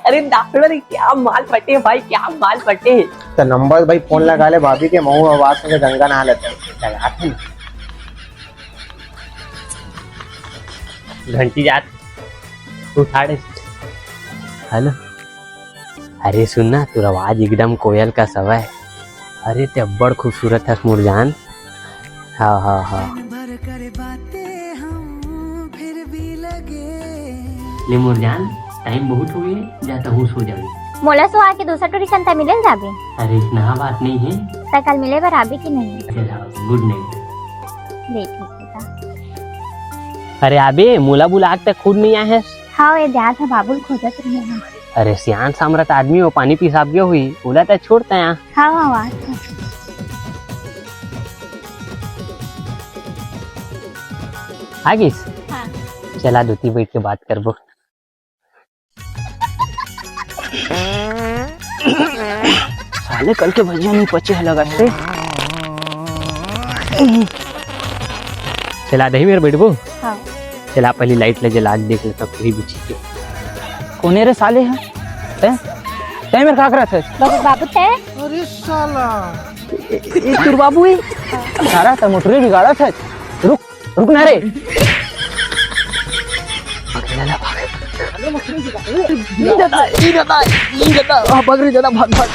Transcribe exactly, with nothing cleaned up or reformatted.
अरे दादा रे, क्या माल पटे भाई, क्या माल पटे। त नंबर भाई फोन लगा ले भाभी के, महू आवाज में गंगा नहा लेते हैं। लगाते हैं। घंटी जात उठा दे। हेलो। अरे सुन ना, तोर आवाज एकदम कोयल कस हवय। अरे ते अब्बड़ खूबसूरत हस मोर जान। हाँ, हाँ, हाँ। ले मोर जान, टाइम बहुत हो गए, जा तहूँ सो जाबे। मोला सुआ के दूसरा टूरी संता मिले ल जाबे। अरे इतना बात नहीं है। त कल मिले बर आबे कि नहीं? चला, गुड नाइट। ले ठीक है त। अरे आबे, मोला बुला के त खुद नहीं आए है। हाँ, ये जात है बाबू ल खोजत रहे हैं। अरे सियान सामरत आदमी हो, पानी पिसाब गयो हुई, ओला त छोड़ता है। हाँ, हाँ, बात है। आ गिस? हाँ। चला दूती बैठ के बात करबो। साले कल के भजिया नहीं पचे है लगत हे। चला दही मेर बैठबो। हाँ। चला पहली लाइट ले जला के देख ले सब पूरी बिछी के। कोने रे साले ह? तै? तै मेर का करत हस? बाबू, बाबू तै? अरे साला। ए, ए, तोर बाबू ही? सारा त मोटरी बिगाड़त हस। रुक, रुक ना रे। भाग रे दादा, भाग। ई दादा, ई दादा, ई दादा। आ, भाग रे दादा, भाग, भाग।